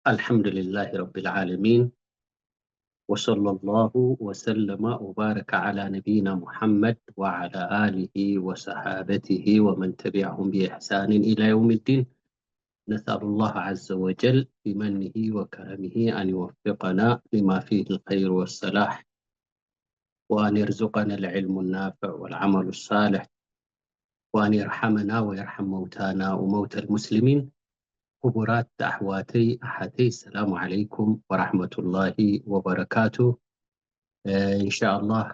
الحمد لله رب العالمين، وصلى الله وسلم وبارك على نبينا محمد وعلى آله وصحابته ومن تبعهم بإحسان إلى يوم الدين. نسأل الله عز وجل بمنه وكرمه أن يوفقنا لما فيه الخير والصلاح، وأن يرزقنا العلم النافع والعمل الصالح، وأن يرحمنا ويرحم موتانا وموتى المسلمين. ክቡራት ኣሕዋተይ፣ ኣሓተይ፣ ሰላሙ ዓለይኩም ወራሕመቱላሂ ወበረካቱ። እንሻኣላህ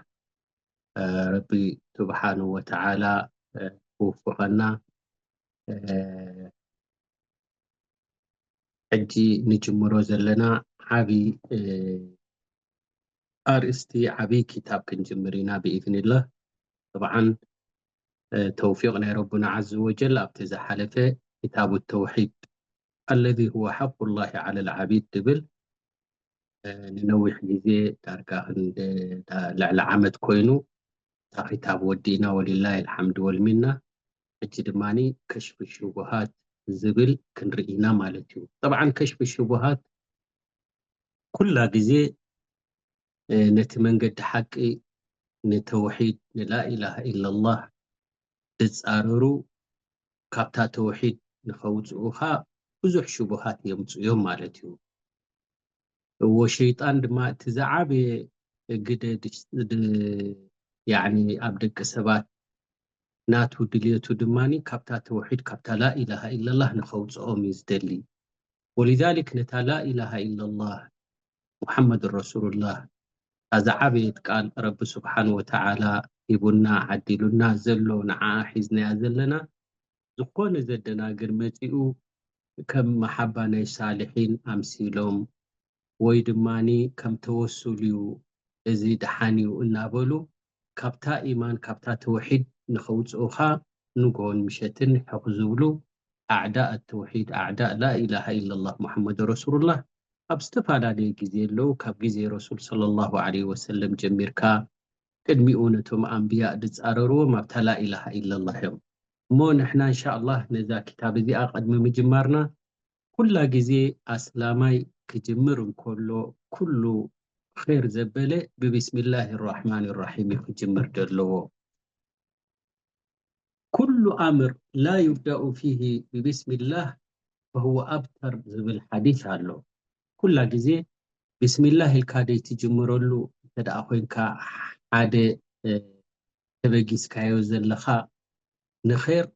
ረቢ ስብሓን ወተዓላ ክውፍቐና። ሕጂ ንጅምሮ ዘለና ዓብይ ኣርእስቲ፣ ዓብይ ክታብ ክንጅምር ኢና ብኢዝኒላህ። ጠብዓን ተውፊቕ ናይ ረቡና ዓዘ ወጀል ኣብቲ ዝሓለፈ ክታቡ ተውሒድ الذي هو حق الله على العبيد ዝብል ንነዊሕ ግዜ ዳርጋ ክንደ ልዕሊ ዓመት ኮይኑ እታ ክታብ ወዲእና ወሊላሂ ልሓምድ ወልሚና። ሕጂ ድማ ከሽፊ ሽቡሃት ዝብል ክንርኢ ኢና ማለት እዩ። ጠብዓን ከሽፊ ሽቡሃት ኩላ ግዜ ነቲ መንገዲ ሓቂ ንተውሒድ ንላኢላሃ ኢላላህ ዝፃረሩ ካብታ ተውሒድ ንኸውፅኡኻ ብዙሕ ሽቡሃት የምፅኡ እዮም ማለት እዩ። እዎ ሸይጣን ድማ እቲ ዝዓበየ ግደ ያኒ ኣብ ደቂ ሰባት ናቱ ድልየቱ ድማ ካብታ ተውሒድ ካብታ ላኢላሃ ኢላላህ ንኸውፅኦም እዩ ዝደሊ። ወሊዛሊክ ነታ ላኢላሃ ኢላላህ ሙሓመድ ረሱሉላህ እታ ዝዓበየት ቃል ረቢ ስብሓን ወተዓላ ሂቡና ዓዲሉና ዘሎ ንዓኣ ሒዝናያ ዘለና ዝኾነ ዘደናግር መፂኡ ከም መሓባ ናይ ሳልሒን ኣምሲሎም ወይ ድማ ከም ተወሱል እዩ እዚ ደሓን እዩ እናበሉ ካብታ ኢማን ካብታ ተውሒድ ንኸውፅኡኻ ንግሆን ምሸትን ሕኽ ዝብሉ ኣዕዳእ ተውሒድ ኣዕዳእ ላኢላሃ ኢላላህ ሙሓመድ ረሱሉላህ ኣብ ዝተፈላለየ ግዜ ኣለዉ። ካብ ግዜ ረሱል ሰለላሁ ዓለይሂ ወሰለም ጀሚርካ ቅድሚኡ ነቶም ኣንብያ ዝፃረርዎም ኣብታ ላኢላሃ ኢላላህ እዮም። እሞ ንሕና እንሻኣላህ ነዛ ክታብ እዚኣ ቅድሚ ምጅማርና ኩላ ግዜ ኣስላማይ ክጅምር እንከሎ ኩሉ ኸይር ዘበለ ብቢስሚላሂ ራሕማን ራሒም እዩ ክጅምር ዘለዎ። ኩሉ ኣምር ላ ዩብዳኡ ፊሂ ብቢስሚላህ ፈሁወ ኣብተር ዝብል ሓዲስ ኣሎ። ኩላ ግዜ ቢስሚላህ ኢልካ ደይትጅምረሉ እንተ ደኣ ኮይንካ ሓደ ተበጊስካዮ ዘለኻ ንኸይር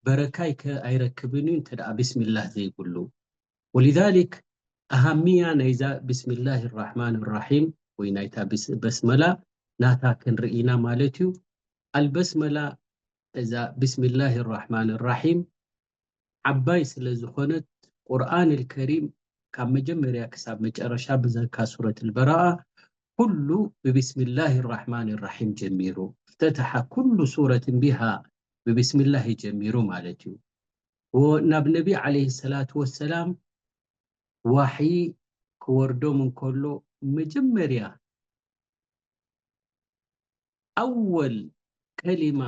በረካይ ከ ኣይረክብን እዩ እንተ ደኣ ቢስሚላህ ዘይብሉ። ወሊዛሊክ ኣሃምያ ናይዛ ቢስሚላህ ራሕማን ራሒም ወይ ናይታ በስመላ ናታ ክንርኢና ማለት እዩ። ኣልበስመላ እዛ ቢስሚላህ ራሕማን ራሒም ዓባይ ስለ ዝኾነት ቁርኣን ልከሪም ካብ መጀመርያ ክሳብ መጨረሻ ብዘካ ሱረት ልበራኣ ኩሉ ብቢስሚላህ ራሕማን ራሒም ጀሚሩ። እፍተተሓ ኩሉ ሱረት ቢሃ ብቢስሚላህ ጀሚሩ ማለት እዩ። ናብ ነቢ ዓለይሂ ሰላቱ ወሰላም ዋሕይ ክወርዶም እንከሎ መጀመርያ ኣወል ከሊማ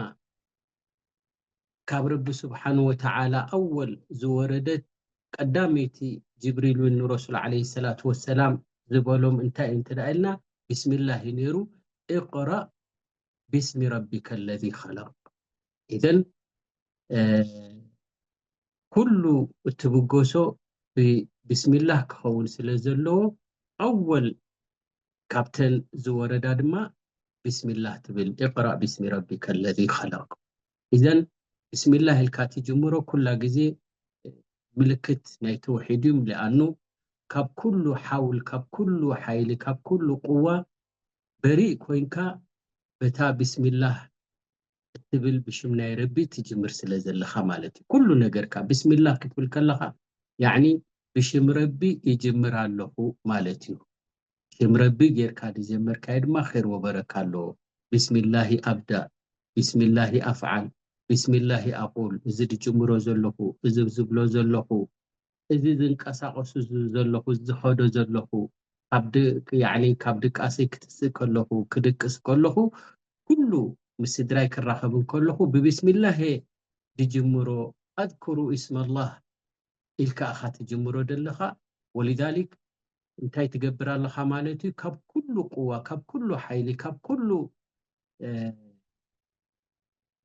ካብ ረቢ ስብሓን ወተዓላ ኣወል ዝወረደት ቀዳመይቲ ጅብሪል እውን ንረሱል ዓለይሂ ሰላቱ ወሰላም ዝበሎም እንታይ እዩ እንተ ኢልና ቢስሚላህ እዩ ነይሩ። እቅራእ ቢስሚ ረቢከ ለዚ ኸለቅ። ኢዘን ኩሉ እትብገሶ ብቢስሚላህ ክኸውን ስለ ዘለዎ ኣወል ካብተን ዝወረዳ ድማ ቢስሚላህ ትብል። እቅራእ ቢስሚ ረቢከ ለዚ ኸለቅ። ኢዘን ቢስሚላህ ኢልካ ትጅምሮ ኩላ ግዜ ምልክት ናይ ተውሒድ እዩ። ሊኣኑ ካብ ኩሉ ሓውል ካብ ኩሉ ሓይሊ ካብ ኩሉ ቁዋ በሪእ ኮይንካ በታ ቢስሚላህ እትብል ብሽም ናይ ረቢ ትጅምር ስለ ዘለኻ ማለት እዩ። ኩሉ ነገርካ ቢስሚላህ ክትብል ከለኻ ያዕኒ ብሽም ረቢ ይጅምር ኣለኹ ማለት እዩ። ሽም ረቢ ጌርካ ዝጀመርካዮ ድማ ኸይር ወበረካ ኣለዎ። ቢስሚላሂ ኣብዳእ፣ ቢስሚላሂ ኣፍዓል፣ ቢስሚላሂ ኣቁል፣ እዚ ዝጅምሮ ዘለኹ፣ እዚ ዝብሎ ዘለኹ፣ እዚ ዝንቀሳቐሱ ዘለኹ፣ ዝኸዶ ዘለኹ፣ ካብ ድቃሰይ ክትስእ ከለኹ፣ ክድቅስ ከለኹ፣ ኩሉ ምስ ስድራይ ክራኸብ እንከለኹ ብቢስሚላህ እየ ዝጅምሮ። ኣዝኩሩ ኢስመላህ ኢልካ ኢኻ ትጅምሮ ዘለኻ። ወሊዛሊክ እንታይ ትገብር ኣለኻ ማለት እዩ? ካብ ኩሉ ቅዋ፣ ካብ ኩሉ ሓይሊ፣ ካብ ኩሉ እ፣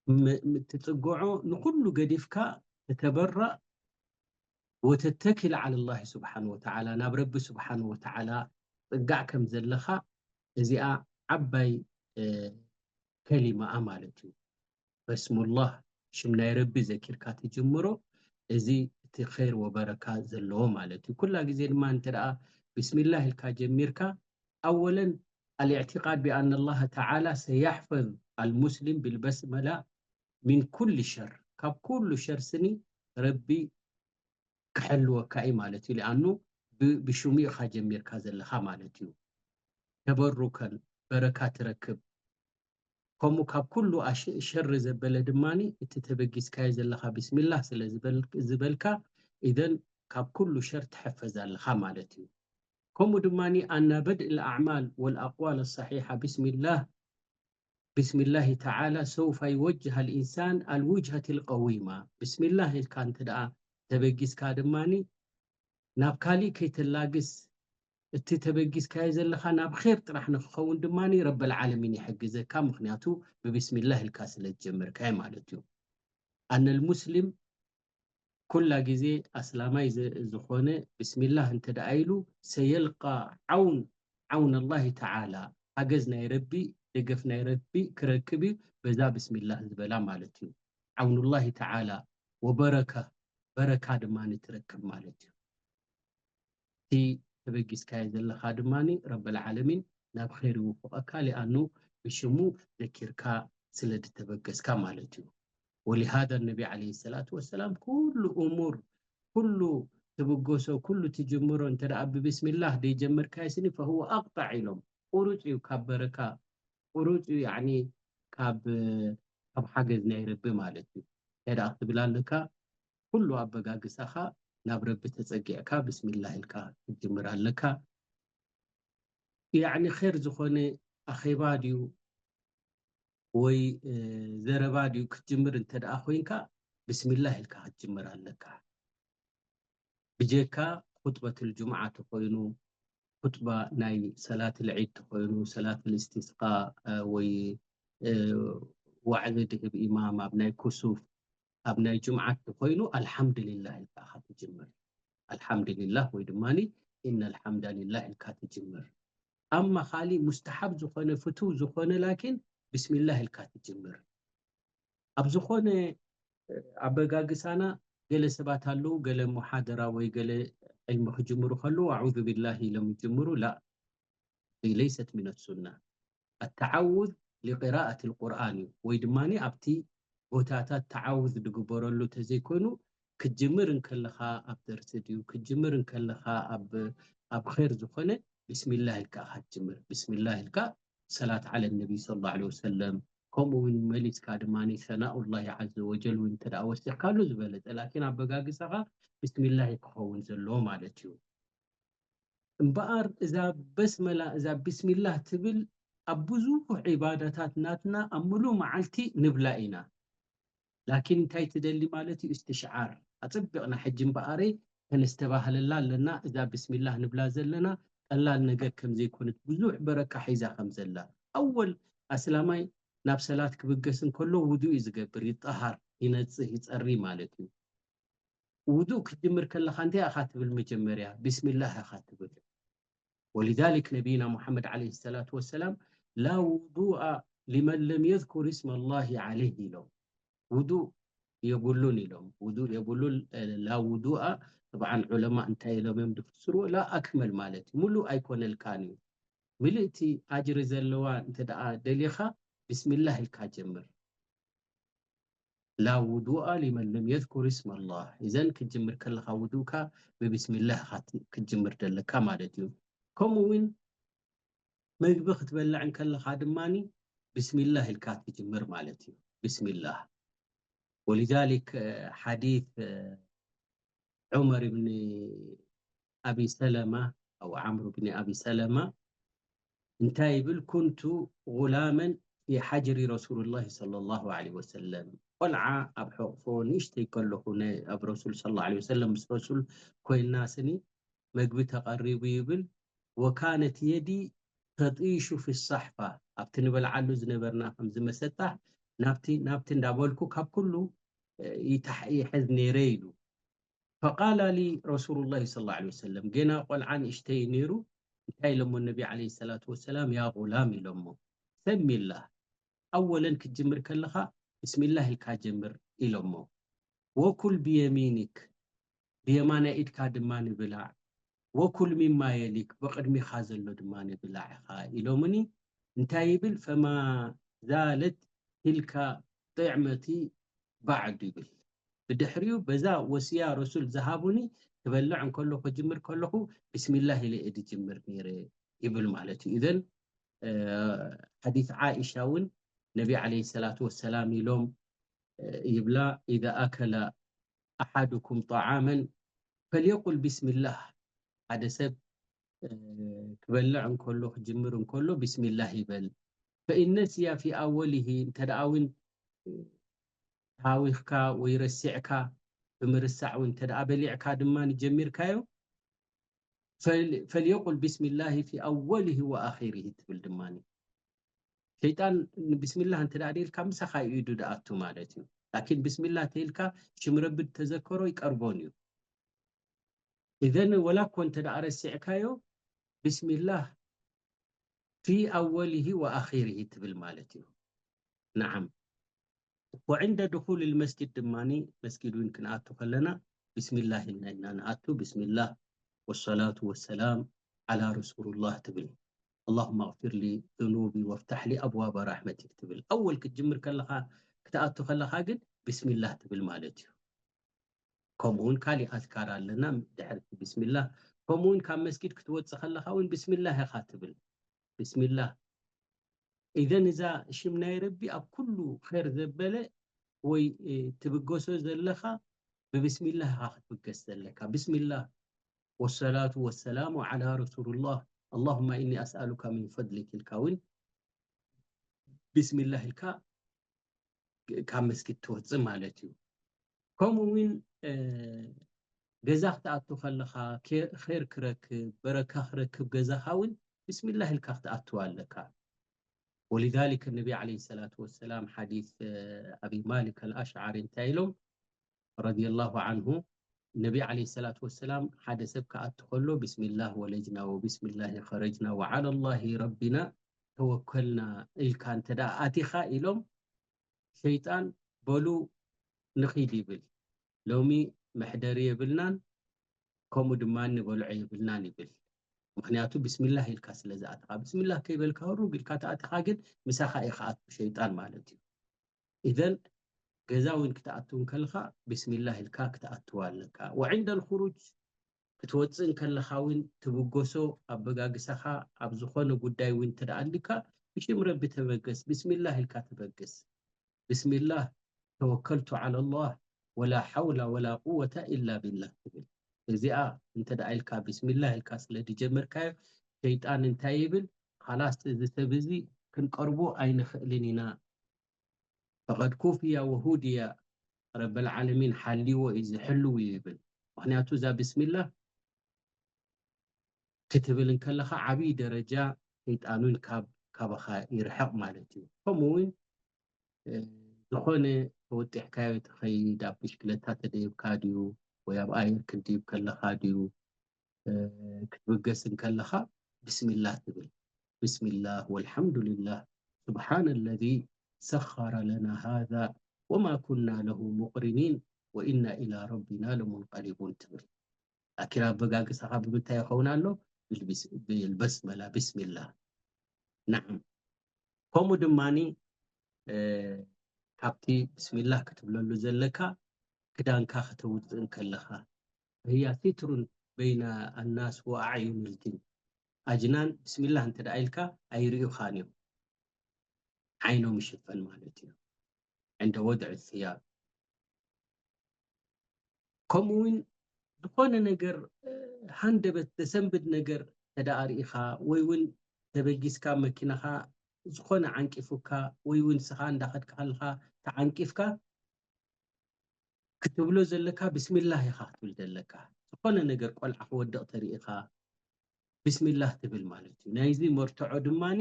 ም- ም- ትጽግዖ ንኹሉ ገዲፍካ ተተበረእ ወተተኪል ዓለ ላሂ ስብሓን ወተዓላ፣ ናብ ረቢ ስብሓን ወተዓላ ጽጋዕ ከም ዘለኻ እዚኣ ዓባይ እ፣ ከሊማኣ ማለት እዩ። በስሙላህ ሽም ናይ ረቢ ዘኪርካ ትጅምሮ፣ እዚ እቲ ኸይር ወበረካ ዘለዎ ማለት እዩ። ኩላ ግዜ ድማ እንተ ደኣ ብስሚላህ ኢልካ ጀሚርካ ኣወለን ኣልእዕቲቃድ ብኣን ኣላህ ተዓላ ሰያሕፈዝ ኣልሙስሊም ብልበስመላ ሚን ኩል ሸር፣ ካብ ኩሉ ሸር ስኒ ረቢ ክሕልወካ እዩ ማለት እዩ። ሊኣኑ ብ- ብሽሙ ኢኻ ጀሚርካ ዘለኻ ማለት እዩ። ተበሩከን በረካ ትረክብ። ከምኡ ካብ ኩሉ ኣሽ- ሸር ዘበለ ድማኒ እቲ ተበጊስካዮ ዘለኻ ቢስሚላህ ስለ ዝበል- ዝበልካ ኢዘን ካብ ኩሉ ሸር ትሕፈዝ ኣለኻ ማለት እዩ። ከምኡ ድማኒ ኣና በድእ ልኣዕማል ወልኣቅዋል ኣሳሒሓ ቢስሚላህ ቢስሚላሂ ተዓላ ሰውፋ ይወጅህ ኣልኢንሳን ኣልውጅሀት ልቀዊማ። ብስሚላህ ኢልካ እንተ ደኣ ተበጊስካ ድማኒ ናብ ካሊእ ከይተላግስ እቲ ተበጊስካዮ ዘለኻ ናብ ኼር ጥራሕ ንክኸውን ድማኒ ረበል ዓለሚን ይሕግዘካ። ምኽንያቱ ብብስሚላህ ኢልካ ስለ ዝጀመርካዮ ማለት እዩ። ኣነል ሙስሊም ኩላ ግዜ ኣስላማይ ዝ- ዝኾነ ብስሚላህ እንተ ደኣ ኢሉ ሰየልቃ ዓውን ዓውን ኣላሂ ተዓላ ሓገዝ ናይ ረቢ ደገፍ ናይ ረቢ ክረክብ እዩ። በዛ ብስሚላህ ዝበላ ማለት እዩ። ዓውኑላሂ ተዓላ ወበረካ በረካ ድማ ትረክብ ማለት እዩ። እቲ ተበጊስካዮ ዘለኻ ድማ ረበል ዓለሚን ናብ ኸይር ይውፍቐካ። ሊኣኑ ብሽሙ ዘኪርካ ስለ ዝተበገስካ ማለት እዩ። ወሊሃዛ ነቢ ዓለይሂ ሰላቱ ወሰላም ኩሉ እሙር ኩሉ ትብገሶ ኩሉ ትጅምሮ እንተ ደኣ ብብስሚላህ ደይጀመርካዮ ስኒ ፈህወ ኣቅጣዕ ኢሎም ቁሩፅ እዩ ካብ በረካ ቁሩፅ እዩ ያኒ ካብ ካብ ሓገዝ ናይ ረቢ ማለት እዩ። እንታይ ደኣ ክትብል ኣለካ? ኩሉ ኣበጋግሳኻ ናብ ረቢ ተፀጊዕካ ብስሚላህ ኢልካ ክትጅምር ኣለካ። ያኒ ኸይር ዝኾነ ኣኼባ ድዩ ወይ ዘረባ ድዩ ክትጅምር እንተ ደኣ ኮይንካ ብስሚላህ ኢልካ ክትጅምር ኣለካ። ብጀካ ኹጥበትል ጁምዓ ተኾይኑ፣ ኹጥባ ናይ ሰላት ልዒድ ተኾይኑ፣ ሰላት ልእስቲስቃ ወይ ዋዕዘ ድህብ ኢማም ኣብ ናይ ኩሱፍ ኣብ ናይ ጅምዓት ተኾይኑ ኣልሓምድሊላህ ኢልካ ኢኻ ትጅምር። ኣልሓምድሊላህ ወይ ድማ ኢነ ኣልሓምዳሊላህ ኢልካ ትጅምር። ኣማ ካሊእ ሙስተሓብ ዝኾነ ፍቱው ዝኾነ ላኪን ብስሚላህ ኢልካ ትጅምር። ኣብ ዝኾነ ኣበጋግሳና ገለ ሰባት ኣለዉ ገለ ሙሓደራ ወይ ገለ ዕልሚ ክጅምሩ ከለዉ ኣዑዙ ቢላህ ኢሎም ይጅምሩ። ላ ለይሰት ሚነት ሱና። ኣተዓውዝ ሊቅራኣት ልቁርኣን እዩ ወይ ድማ ኣብቲ ቦታታት ተዓውዝ ዝግበረሉ ተዘይኮይኑ ክትጅምር እንከለኻ ኣብ ደርሲ ድዩ ክትጅምር እንከለኻ ኣብ ኣብ ኸይር ዝኾነ ብስሚላህ ኢልካ ኢኻ ትጅምር። ብስሚላህ ኢልካ ሰላት ዓለ ነቢ ሰለላሁ ዐለይሂ ወሰለም ከምኡ እውን መሊስካ ድማ ሰናኡላሂ ዐዘ ወጀል እውን እንተ ደኣ ወሲኽካሉ ዝበለጸ ላኪን ኣበጋግሳኻ ብስሚላህ ክኸውን ዘለዎ ማለት እዩ። እምበኣር እዛ በስመላ እዛ ቢስሚላህ ትብል ኣብ ብዙሕ ዒባዳታት ናትና ኣብ ምሉእ መዓልቲ ንብላ ኢና። ላኪን እንታይ ትደሊ ማለት እዩ? እስትሽዓር ኣጸቢቕና ሕጂ እምበኣረይ ከነስተባህለላ ኣለና። እዛ ቢስሚላህ ንብላ ዘለና ቀላል ነገር ከም ዘይኮነት ብዙሕ በረካ ሒዛ ከም ዘላ ኣወል ኣስላማይ ናብ ሰላት ክብገስ እንከሎ ውዱእ እዩ ዝገብር፣ ይጠሃር፣ ይነጽህ፣ ይጸሪ ማለት እዩ። ውዱእ ክትጅምር ከለኻ እንታይ ኢኻ ትብል? መጀመርያ ቢስሚላህ ኢኻ ትብል። ወሊዛሊክ ነቢይና ሙሓመድ ዓለይሂ ሰላቱ ወሰላም ላ ውዱኣ ሊመን ለም የዝኩር እስመ ላሂ ዓለይህ ኢሎም። ውዱእ የብሉን ኢሎም። ውዱእ የብሉን ላ ውዱኣ ጥብዓን ዑለማ እንታይ ኢሎም እዮም ዝፍስርዎ? ላ ኣክመል ማለት እዩ። ሙሉእ ኣይኮነልካን እዩ። ምልእቲ ኣጅሪ ዘለዋ እንተ ደኣ ደሊኻ ብስሚላህ ኢልካ ጀምር። ላ ውዱኣ ሊመን ለም የዝኩር እስመ ላህ። እዘን ክትጅምር ከለኻ ውዱእካ ብብስሚላህ ኢኻ ክትጅምር ደለካ ማለት እዩ። ከምኡ እውን መግቢ ክትበልዕ እንከለኻ ድማ ብስሚላህ ኢልካ ትጅምር ማለት እዩ። ብስሚላህ ወሊዛሊክ ሓዲት ዑመር ብኒ ኣቢ ሰለማ ኣው ዓምሩ ብኒ ኣቢ ሰለማ እንታይ ይብል? ኩንቱ ጉላመን ፊ ሓጅሪ ረሱሉላሂ ሰለላሁ ዐለይሂ ወሰለም። ቆልዓ ኣብ ሕቕፎ ንእሽተይ ከለኹ ኣብ ረሱል ሰለላሁ ዐለይሂ ወሰለም ምስ ረሱል ኮይንና ስኒ መግቢ ተቐሪቡ ይብል። ወካነት የዲ ተጢሹ ፊ ሳሕፋ፣ ኣብቲ ንበልዓሉ ዝነበርና ከምዚ መሰጣሕ ናብቲ ናብቲ እንዳበልኩ ካብ ኩሉ ይታሕ ይሕዝ ነይረ ኢሉ። ፈቃላ ሊ ረሱሉላሂ ሰለላሁ ዐለይሂ ወሰለም፣ ገና ቆልዓ ንእሽተይ ነይሩ። እንታይ ኢሎሞ ነቢ ዐለይሂ ሰላቱ ወሰላም? ያ ጉላም ኢሎሞ፣ ሰሚላህ፣ ኣወለን ክትጅምር ከለኻ ብስሚላህ ኢልካ ጀምር ኢሎሞ። ወኩል ብየሚኒክ፣ ብየማናይ ኢድካ ድማ ንብላዕ። ወኩል ሚማ የሊክ፣ ብቕድሚኻ ዘሎ ድማ ንብላዕ ኢኻ ኢሎምኒ። እንታይ ይብል? ፈማ ዛለት ትልካ ጥዕመቲ ባዕዱ ይብል። ብድሕሪኡ በዛ ወስያ ረሱል ዝሃቡኒ ክበልዕ እንከሎ ክጅምር ከለኹ ብስሚላህ ኢለ እየ ዝጅምር ነይረ ይብል ማለት እዩ። ኢዘን ሓዲስ ዓኢሻ እውን ነቢ ዓለይሂ ሰላቱ ወሰላም ኢሎም ይብላ፣ ኢዛ ኣከለ ኣሓዱኩም ጠዓመን ፈልየቁል ቢስሚላህ፣ ሓደ ሰብ ክበልዕ እንከሎ ክጅምር እንከሎ ቢስሚላህ ይበል። ፈኢን ነሲያ ፊ ኣወሊሂ፣ እንተ ደኣ እውን ሃዊኽካ ወይ ረሲዕካ ብምርሳዕ እውን እንተ ደኣ በሊዕካ ድማ ንጀሚርካዮ ፈልየቁል ቢስሚላሂ ፊ ኣወሊሂ ወኣኺሪሂ ትብል ድማ። ሸይጣን ብስሚላህ እንተ ደኣ ደልካ ምሳኻ ኢዱ ደኣቱ ማለት እዩ። ላኪን ብስሚላህ ተይልካ ሽም ረቢ ተዘከሮ ይቀርቦን እዩ። ኢዘን ወላ እኮ እንተ ደኣ ረሲዕካዮ ብስሚላህ ፊ ኣወሊሂ ወኣኺሪሂ ትብል ማለት እዩ። ነዓም። ወዕንደ ድኹል ልመስጅድ ድማ መስጊድ እውን ክንኣቱ ከለና ብስሚላህ ኢልና ኢና ንኣቱ። ብስሚላህ ወሰላቱ ወሰላም ዓላ ረሱሉላህ ትብል። ኣላሁማ ኣግፊር ሊ ዙኑቢ ወፍታሕ ሊ ኣብዋበ ራሕመቲክ ትብል። ኣወል ክትጅምር ከለኻ ክትኣቱ ከለኻ ግን ብስሚላህ ትብል ማለት እዩ። ከምኡ እውን ካሊእ ኣዝካር ኣለና ድሕሪ ብስሚላህ። ከምኡ እውን ካብ መስጊድ ክትወፅእ ከለኻ እውን ብስሚላህ ኢኻ ትብል። ብስሚላህ። ኢዘን እዛ ሽም ናይ ረቢ ኣብ ኩሉ ኸይር ዘበለ ወይ ትብገሶ ዘለኻ ብብስሚላህ ኢኻ ክትብገስ ዘለካ። ብስሚላህ ወሰላቱ ወሰላሙ ዓላ ረሱሉላህ ኣላሁማ ኢኒ ኣስኣሉካ ሚን ፈድሊክ ኢልካ እውን ብስሚላህ ኢልካ ካብ መስጊድ ትወፅእ ማለት እዩ። ከምኡ እውን ገዛ ክትኣቱ ከለኻ ኸይር ክረክብ በረካ ክረክብ ገዛኻ እውን ብስሚላህ ኢልካ ክትኣትው ኣለካ። ወሊዛሊክ ነቢ ዓለይሂ ሰላቱ ወሰላም ሓዲስ ኣቢ ማሊክ ኣልኣሽዓሪ እንታይ ኢሎም ረዲየላሁ ዓንሁ ነቢ ዓለይሂ ሰላቱ ወሰላም ሓደ ሰብ ክኣቱ ከሎ ብስሚላህ ወለጅና ወብስሚላህ ኸረጅና ወዓለላሂ ረቢና ተወከልና ኢልካ እንተ ደኣ ኣቲኻ ኢሎም ሸይጣን በሉ ንኺድ ይብል። ሎሚ መሕደሪ የብልናን ከምኡ ድማ ንበልዖ የብልናን ይብል። ምክንያቱ ብስሚላህ ኢልካ ስለ ዝኣተኻ። ብስሚላህ ከይበልካ ህሩግ ኢልካ ተኣቲኻ ግን ምሳኻ እዩ ክኣቱ ሸይጣን ማለት እዩ። ኢዘን ገዛ እውን ክትኣቱ እንከለኻ ብስሚላህ ኢልካ ክትኣትዋ ኣለካ። ወዕንደ ልኹሩጅ ክትወፅእ እንከለኻ እውን ትብገሶ ኣበጋግሳኻ ኣብ ዝኾነ ጉዳይ እውን እንተ ደኣ ኣሊካ ብሽም ረቢ ተበገስ፣ ብስሚላህ ኢልካ ተበገስ። ብስሚላህ ተወከልቱ ዓላ ላህ ወላ ሓውላ ወላ ቁወታ ኢላ ቢላህ ትብል። እዚኣ እንተ ደኣ ኢልካ ብስሚላህ ኢልካ ስለ ዝጀመርካዮ ሸይጣን እንታይ ይብል? ኻላስ እዚ ሰብ እዚ ክንቀርቦ ኣይንኽእልን ኢና። ፈቐድ ኩፍያ ወሁድያ፣ ረበል ዓለሚን ሓልይዎ እዩ ዝሕልው እዩ ይብል። ምክንያቱ እዛ ብስሚላህ ክትብል እንከለኻ ዓብዪ ደረጃ ሸይጣን እውን ካብ ካባኻ ይርሕቕ ማለት እዩ። ከምኡ እውን ዝኾነ ተወጢሕካዮ ትኸይድ ኣብ ብሽክለታ ተደይብካ ድዩ ወይ ኣብ ኣየር ክትድይብ ከለኻ ድዩ ክትብገስ እንከለኻ ብስሚላህ ትብል። ብስሚላህ ወልሓምዱሊላህ ስብሓነ ለዚ ሰኸረ ለና ሃዛ ወማ ኩና ለሁ ሙቅሪኒን ወኢና ኢላ ረቢና ለሙንቀሊቡን ትብል። ላኪን ኣበጋግሳኻ ብምንታይ ይኸውን ኣሎ? ብልበስመላ ብስሚላህ። ናዓም። ከምኡ ድማኒ ካብቲ ብስሚላህ ክትብለሉ ዘለካ ክዳንካ ከተውፅእ እንከለኻ ህያ ሲትሩን በይነ ኣናስ ወኣዕዩን ልጅን። ኣጅናን ብስሚላህ እንተ ደኣ ኢልካ ኣይርእዩኻን እዮም። ዓይኖም ይሽፈን ማለት እዩ። ዕንደ ወድዒ ስያብ ከምኡ እውን ዝኾነ ነገር ሃንደበት ዘሰንብድ ነገር ተደኣ ርኢኻ ወይ እውን ተበጊስካ መኪናኻ ዝኾነ ዓንቂፉካ ወይ እውን ስኻ እንዳኸድካ ከለኻ ተዓንቂፍካ ክትብሎ ዘለካ ብስሚላህ ኢኻ ክትብል ዘለካ። ዝኾነ ነገር ቆልዓ ክወድቕ ተሪኢኻ ብስሚላህ ትብል ማለት እዩ። ናይዚ መርትዖ ድማኒ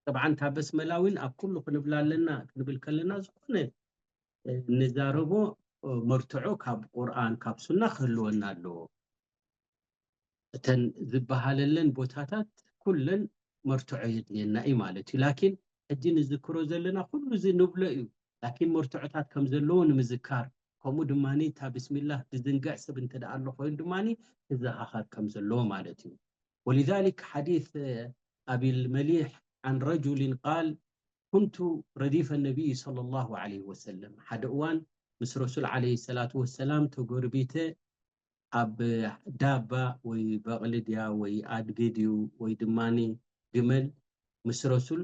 ጠብዓን እታ በስመላ እውን ኣብ ኩሉ ክንብላ ኣለና፣ ክንብል ከለና ዝኾነ እንዛረቦ መርትዖ ካብ ቁርኣን ካብ ሱና ክህልወና ኣለዎ። እተን ዝበሃለለን ቦታታት ኩለን መርትዖ የድልየና እዩ ማለት እዩ። ላኪን ሕጂ ንዝክሮ ዘለና ኩሉ እዚ ንብሎ እዩ። ላኪን መርትዖታት ከም ዘለዎ ንምዝካር፣ ከምኡ ድማ እታ ብስሚላህ ዝዝንግዕ ሰብ እንተ ደኣ ኣሎ ኮይኑ ድማ ክዘኻኸር ከም ዘለዎ ማለት እዩ። ولذلك حديث أبي المليح عن رجل قال: كنت رديف النبي صلى الله عليه وسلم، ሓደ እዋን ምስ ረሱል ዓለይሂ ሰላቱ ወሰላም ተጎርቢተ ኣብ ዳባ ወይ በቕሊ ድያ ወይ ኣድጊ ድዩ ወይ ድማ ግመል ምስ ረሱል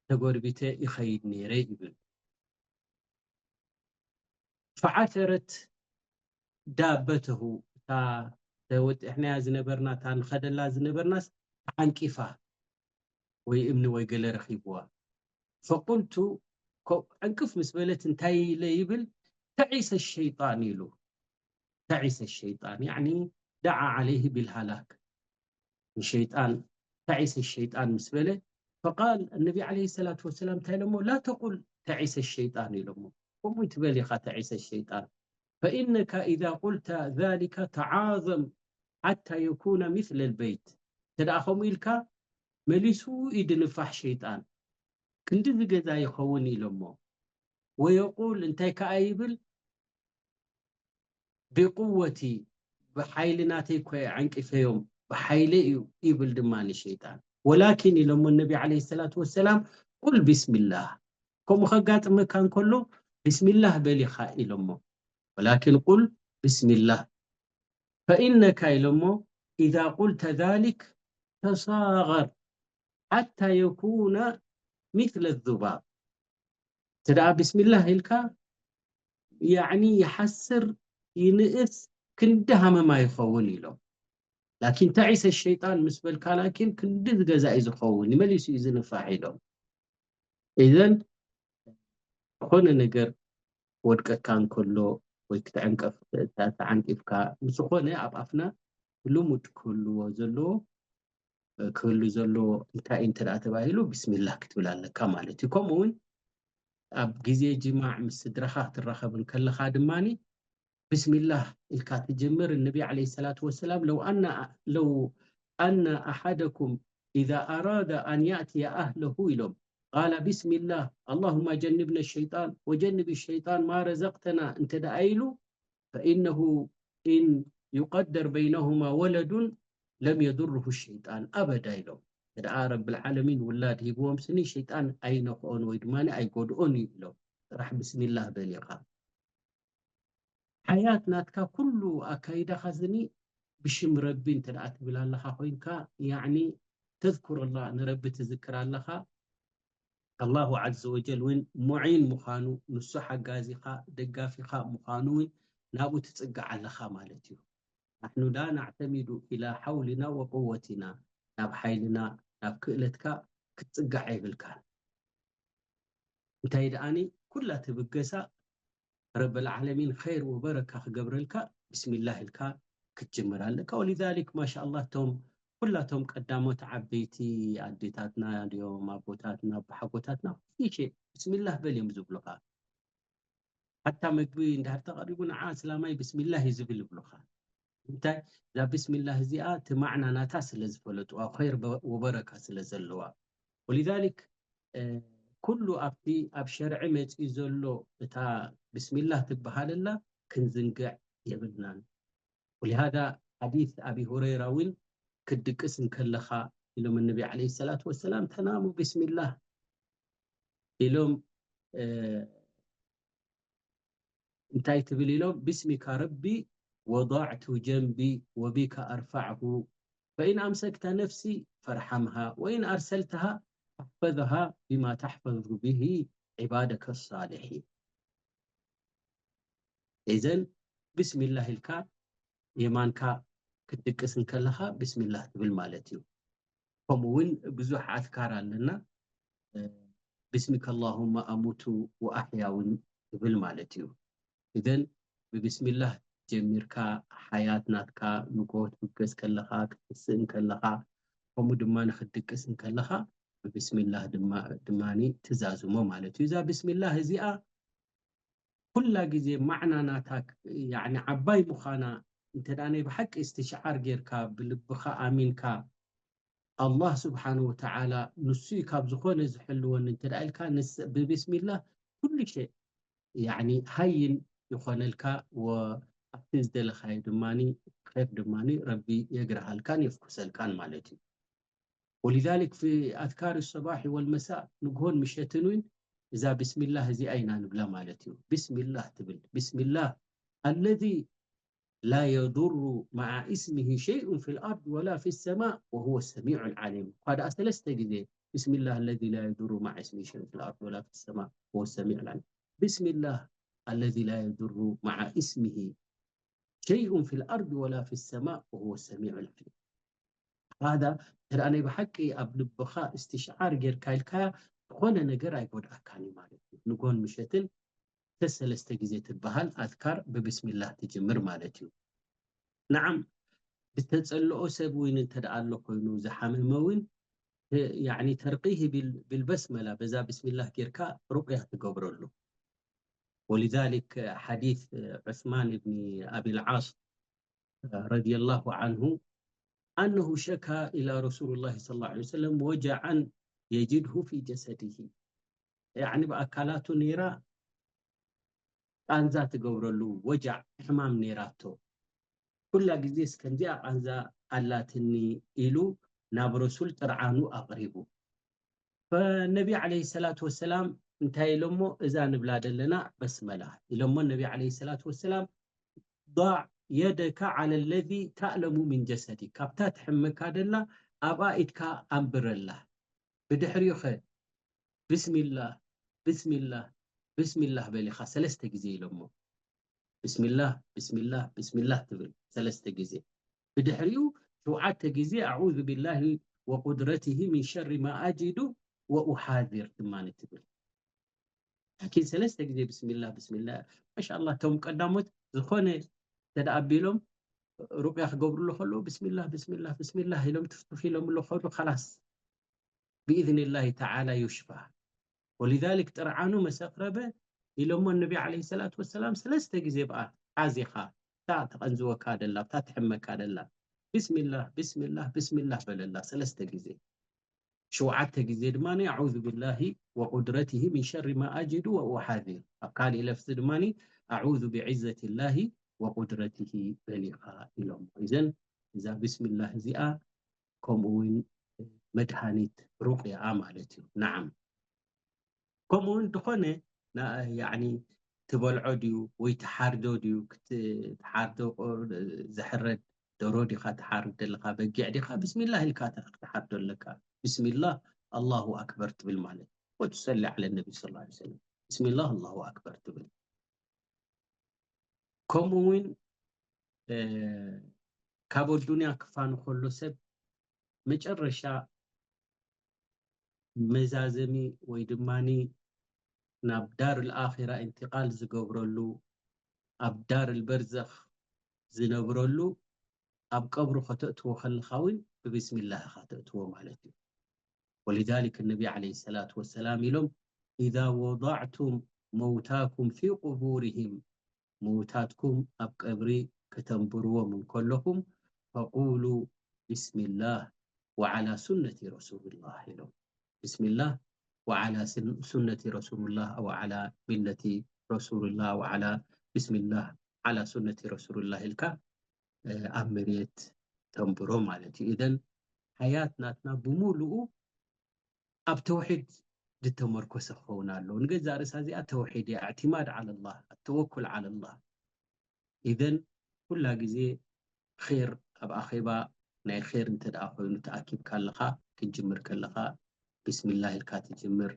ተጎርቢተ ይኸይድ ነይረ ይብል። فعثرت دابته، እታ ተወጢሕናያ ዝነበርና እታ ንኸደላ ዝነበርናስ ተዓንቂፋ ወይ እምኒ ወይ ገለ ረኺብዋ። فقلت፣ ኮ- ዕንቅፍ ምስ በለት እንታይ ኢለ ይብል፣ تعس الشيطان ኢሉ። تعس الشيطان يعني دعا عليه بالهلاك። ንሸይጣን تعس الشيطان ምስ በለ فقال النبي عليه الصلاة والسلام እንታይ ኢሎሞ፣ لا تقل تعس الشيطان ኢሎሞ። ከምኡ ትበል ኢኻ تعس الشيطان، فإنك إذا قلت ذلك تعاظم حتى يكون مثل البيت። እንተ ደኣ ከምኡ ኢልካ መሊሱ እዩ ድንፋሕ ሸይጣን፣ ክንዲ እዚ ገዛ ይኸውን ኢሎሞ። ويقول እንታይ ከኣ ይብል፣ ብቁወቲ ብሓይሊ ናተይ እኮ እየ ዓንቂፈዮም ብሓይሊ እዩ ይብል ድማ ንሸይጣን። ወላኪን ኢሎሞ ነቢ ዓለይሂ ሰላቱ ወሰላም ቁል ቢስሚላህ፣ ከምኡ ከጋጥመካ እንከሎ ቢስሚላህ በል ኢኻ ኢሎሞ። ወላኪን ቁል ቢስሚላህ ፈኢነካ ኢሎሞ ኢዛ ቁልተ ዛሊክ ተሳገር ሓታ የኩነ ሚስለ ዙባብ። እንተ ደኣ ቢስሚላህ ኢልካ ያዕኒ ይሓስር ይንእስ ክንዲ ሃመማ ይኸውን ኢሎም። ላኪን ተዒሰ ሸይጣን ምስ በልካ ላኪን ክንዲ ዝገዛ እዩ ዝኸውን፣ ይመሊሱ እዩ ዝንፋሕ ኢሎም። ኢዘን ዝኾነ ነገር ወድቀካ እንከሎ ወይ ክትዕንቀፍ ተዓንቂፍካ ዝኾነ ኣብ ኣፍና ልሙድ ክህልዎ ዘለዎ ክህሉ ዘለዎ እንታይ እዩ እንተ ተባሂሉ ብስሚላህ ክትብል ኣለካ ማለት እዩ። ከምኡ እውን ኣብ ግዜ ጅማዕ ምስ ስድራኻ ክትራኸብ እንከለኻ ድማ ብስሚላህ ኢልካ ትጅምር። ነቢ ዓለይሂ ሰላቱ ወሰላም ለው ኣና ለው ኣና ኣሓደኩም ኢዛ ኣራደ ኣን ያእትየ ኣህለሁ ኢሎም ቃለ ቢስሚላህ ኣላሁማ ጀንብነ ሸይጣን ወጀንብ ሸይጣን ማ ረዘቅተና እንተ ደኣ ኢሉ ፈኢነሁ ኢን ዩቀደር በይነሁማ ወለዱን ለም የዱርሁ ሸይጣን ኣበዳ ኢሎም። ደኣ ረብል ዓለሚን ውላድ ሂብዎም ስኒ ሸይጣን ኣይነኽኦን ወይ ድማ ኣይጎድኦን እዩ ኢሎም። ጥራሕ ብስሚላህ በል ኢኻ። ሓያት ናትካ ኩሉ ኣካይዳኻ ስኒ ብሽም ረቢ እንተ ደኣ ትብል ኣለኻ ኮይንካ ያዕኒ ተዝኩር ኣላ ንረቢ ትዝክር ኣለኻ። ኣላሁ ዓዘ ወጀል እውን ሙዒን ምዃኑ ንሱ ሓጋዚኻ ደጋፊኻ ምዃኑ እውን ናብኡ ትፅጋዕ ኣለኻ ማለት እዩ። ናሕኑ ላ ናዕተሚዱ ኢላ ሓውልና ወቅወቲና ናብ ሓይልና ናብ ክእለትካ ክትፅጋዕ የብልካን። እንታይ ደኣኒ ኩላ ትብገሳ ረበል ዓለሚን ኸይር ወበረካ ክገብረልካ ብስሚላህ ኢልካ ክትጅምር ኣለካ። ወሊዛሊክ ማሻ ኣላህ እቶም ኩላቶም ቀዳሞት ዓበይቲ ኣዴታትና ድዮም ኣቦታትና ኣቦሓጎታትና ኩሉ ሸ ብስሚላህ በል እዮም ዝብሉኻ። ሓታ መግቢ እንድሕር ተቐሪቡ ንዓ ኣስላማይ ብስሚላህ እዩ ዝብል ይብሉኻ። እንታይ እዛ ብስሚላህ እዚኣ እቲ ማዕና ናታ ስለ ዝፈለጥዋ ኸይር ወበረካ ስለ ዘለዋ ወሊዛሊክ ኩሉ ኣብቲ ኣብ ሸርዒ መፂኡ ዘሎ እታ ብስሚላህ ትበሃለላ ክንዝንግዕ የብልናን። ወሊሃዛ ሓዲስ ኣቢ ሁረይራ እውን ክድቅስ እንከለኻ ኢሎም ነቢ ዓለይሂ ሰላቱ ወሰላም ተናሙ ብስሚላህ ኢሎም እንታይ ትብል ኢሎም ብስሚካ ረቢ ወضዕቱ ጀንቢ ወቢካ ኣርፋዕሁ ፈኢን ኣምሰክተ ነፍሲ ፈርሓምሃ ወኢን ኣርሰልተሃ ፈሕፈዝሃ ቢማ ተሕፈዙ ብሂ ዒባደከ ሳሊሒን። ኢዘን ብስሚላህ ኢልካ የማንካ ክትድቅስ እንከለኻ ብስሚላህ ትብል ማለት እዩ። ከምኡ እውን ብዙሕ ኣዝካር ኣለና። ብስሚከ ኣላሁመ ኣሙቱ ወኣሕያ እውን ትብል ማለት እዩ። ኢዘን ብብስሚላህ ጀሚርካ ሓያት ናትካ ንግሆ ትብገስ ከለኻ፣ ክትስእ እንከለኻ፣ ከምኡ ድማ ንክትድቅስ እንከለኻ ብብስሚላህ ድማ ድማኒ ትዛዝሞ ማለት እዩ። እዛ ብስሚላህ እዚኣ ኩላ ግዜ ማዕና ናታ ያኒ ዓባይ ምዃና እንተ ደኣ ናይ ብሓቂ እስትሽዓር ጌርካ ብልብኻ ኣሚንካ ኣላህ ስብሓን ወተዓላ ንሱ እዩ ካብ ዝኾነ ዝሕልወኒ እንተ ደኣ ኢልካ ንስ ብብስሚላህ ኩሉ ሸይ ያኒ ሃይን ይኾነልካ ወኣብቲ ዝደለኻዮ ድማኒ ኸይር ድማኒ ረቢ የግርሃልካን የፍኩሰልካን ማለት እዩ። ولذلك في أذكار الصباح والمساء ንግሆን ምሸትን እውን እዛ ብስሚላህ እዚኣ ኢና ንብላ ማለት እዩ። ብስሚላህ ትብል ብስሚላህ الذي لا يضر مع اسمه شيء في الأرض ولا في السماء وهو السميع العليم እኳ ደኣ ሰለስተ ግዜ بسم الله الذي لا يضر مع اسمه شيء في الأرض ولا في السماء وهو السميع العليم بسم الله الذي لا يضر مع اسمه شيء في الأرض ولا في السماء وهو السميع العليم هذا እንተ ደኣ ናይ ብሓቂ ኣብ ልብኻ እስትሽዓር ጌርካ ኢልካያ ዝኾነ ነገር ኣይጎድኣካን እዩ ማለት እዩ። ንጎን ምሸትን ሰለስተ ግዜ ትበሃል ኣዝካር ብብስሚላህ ትጅምር ማለት እዩ። ነዓም ብተጸልኦ ሰብ እውን እንተ ደኣ ኣሎ ኮይኑ ዝሓመመ እውን ያኒ ተርቂህ ቢልበስመላ በዛ ብስሚላህ ጌርካ ሩቅያ ትገብረሉ። ولذلك حديث عثمان بن أبي العاص رضي الله عنه أنه شكا إلى رسول الله صلى الله عليه وسلم وجعا يجده في جسده يعني ብኣካላቱ ነይራ ቃንዛ ትገብረሉ ወጃዕ ሕማም ነይራቶ ኩላ ግዜ እስከምዚኣ ቃንዛ ኣላትኒ ኢሉ ናብ ረሱል ጥርዓኑ ኣቕሪቡ ፈነቢ ዓለይሂ ሰላቱ ወሰላም እንታይ ኢሎሞ እዛ ንብላ ዘለና በስመላ ኢሎሞ ነቢ ዓለይሂ ሰላቱ ወሰላም ضع يدك على الذي تألم من جسدك ካብታ ትሕመካ ደላ ኣብኣ ኢድካ ኣንብረላ ብድሕሪኡ ኸ ብስሚላህ ብስሚላህ ብስሚላህ በል ኢኻ ሰለስተ ግዜ ኢሎሞ ብስሚላህ ብስሚላህ ብስሚላህ ትብል ሰለስተ ግዜ ብድሕሪኡ ሸውዓተ ግዜ أعوذ بالله وقدرته من شر ما أجد وأحاذر ድማ ትብል ላኪን ሰለስተ ግዜ ብስሚላህ ብስሚላህ ማሻ ኣላህ እቶም ቀዳሞት ዝኾነ ተደኣ ኣቢሎም ሩቅያ ክገብርሉ ከለዉ ብስሚላህ ብስሚላህ ብስሚላህ ኢሎም ትፍትፍ ኢሎም ኣሎ ከዱ ከላስ ብኢዝኒላሂ ተዓላ ዩሽፋ ወሊዛሊክ ጥርዓኑ መሰቅረበ ኢሎሞ ነቢ ዓለይሂ ሰላቱ ወሰላም ሰለስተ ግዜ ብኣ ሓዚኻ እታ ተቐንዝወካ ደላ እታ ትሕመካ ደላ ብስሚላህ ብስሚላህ ብስሚላህ በለላ ሰለስተ ግዜ ሸውዓተ ግዜ ድማ ኣዑዙ ቢላሂ ወቁድረቲሂ ሚን ሸሪ ማ ኣጅዱ ወኡሓዚር ኣብ ካሊእ ለፍዚ ድማ ኣዑዙ ብዕዘቲላሂ ወቁድረቲሂ በሊኻ ኢሎም እዘን እዛ ብስሚላህ እዚኣ ከምኡ እውን መድሃኒት ሩቅያኣ ማለት እዩ ነዓም ከምኡ እውን ዝኾነ ያኒ ትበልዖ ድዩ ወይ ትሓርዶ ድዩ ትሓርዶ ዝሕረድ ደሮ ዲኻ ትሓርድ ዘለኻ በጊዕ ዲኻ ብስሚላህ ኢልካ ክትሓርዶ ኣለካ ብስሚላህ ኣላሁ ኣክበር ትብል ማለት ወትሰሊ ዓለ ነቢ ስ ሰለም ብስሚላህ ኣላሁ ኣክበር ትብል ከምኡ እውን ካብ ኣዱንያ ክፋኑ ከሎ ሰብ መጨረሻ መዛዘሚ ወይ ድማ ናብ ዳር ልኣራ ኢንትቃል ዝገብረሉ ኣብ ዳር ልበርዘኽ ዝነብረሉ ኣብ ቀብሩ ከተእትዎ ከለኻ እውን ብብስሚላህ ኢኻ ተእትዎ ማለት እዩ ولذلك النبي عليه الصلاة والسلام ኢሎም إذا وضعتم موتاكم في قبورهم ምውታትኩም ኣብ ቀብሪ ከተንብርዎም እንከለኹም ፈቁሉ ብስሚላህ ወዓላ ሱነቲ ረሱሉላህ ኢሎም ብስሚላህ ወዓላ ሱነቲ ረሱሉላህ ኣው ዓላ ሚለቲ ረሱሉላህ ኣው ዓላ ብስሚላህ ዓላ ሱነቲ ረሱሉላህ ኢልካ ኣብ መሬት ተንብሮ ማለት እዩ እዘን ሓያት ናትና ብምሉኡ ኣብ ተውሒድ ዝተመርኮሰ ክኸውን ኣለዎ ንገዛ ርእሳ እዚኣ ተውሒድ እያ እዕትማድ ዓለላህ ኣተወኩል ዓለላህ ኢዘን ኩላ ግዜ ር ኣብ ኣኼባ ናይ ር እንተ ደኣ ኮይኑ ተኣኪብካ ኣለኻ ክትጅምር ከለኻ ብስሚላህ ኢልካ ትጅምር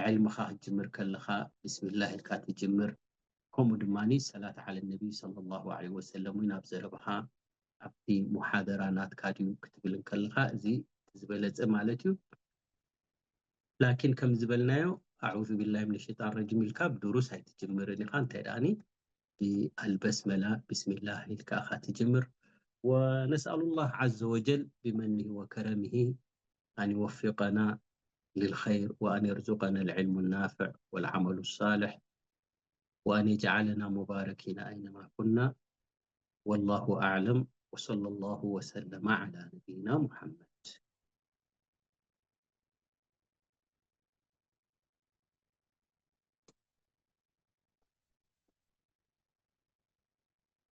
ዕልምኻ ክትጅምር ከለኻ ብስሚላህ ኢልካ ትጅምር ከምኡ ድማ ሰላት ዓለ ነቢ صلى الله عليه وسلم እውን ኣብ ዘረባኻ ኣብቲ ሙሓደራ ናትካ ድዩ ክትብል እንከለኻ እዚ ዝበለፀ ማለት እዩ ላኪን ከም ዝበልናዮ ኣዑዙ ቢላሂ ምን ሸጣን ረጂም ኢልካ ብዱሩስ ኣይትጅምርን ኢኻ እንታይ ደኣኒ بالبسملة، بسم الله ኢልካ ኢኻ ትጅምር። ونسأل الله عز وجل بمنه وكرمه أن يوفقنا للخير وأن يرزقنا العلم النافع والعمل الصالح وأن يجعلنا مباركين أينما كنا. والله أعلم، وصلى الله وسلم على نبينا محمد.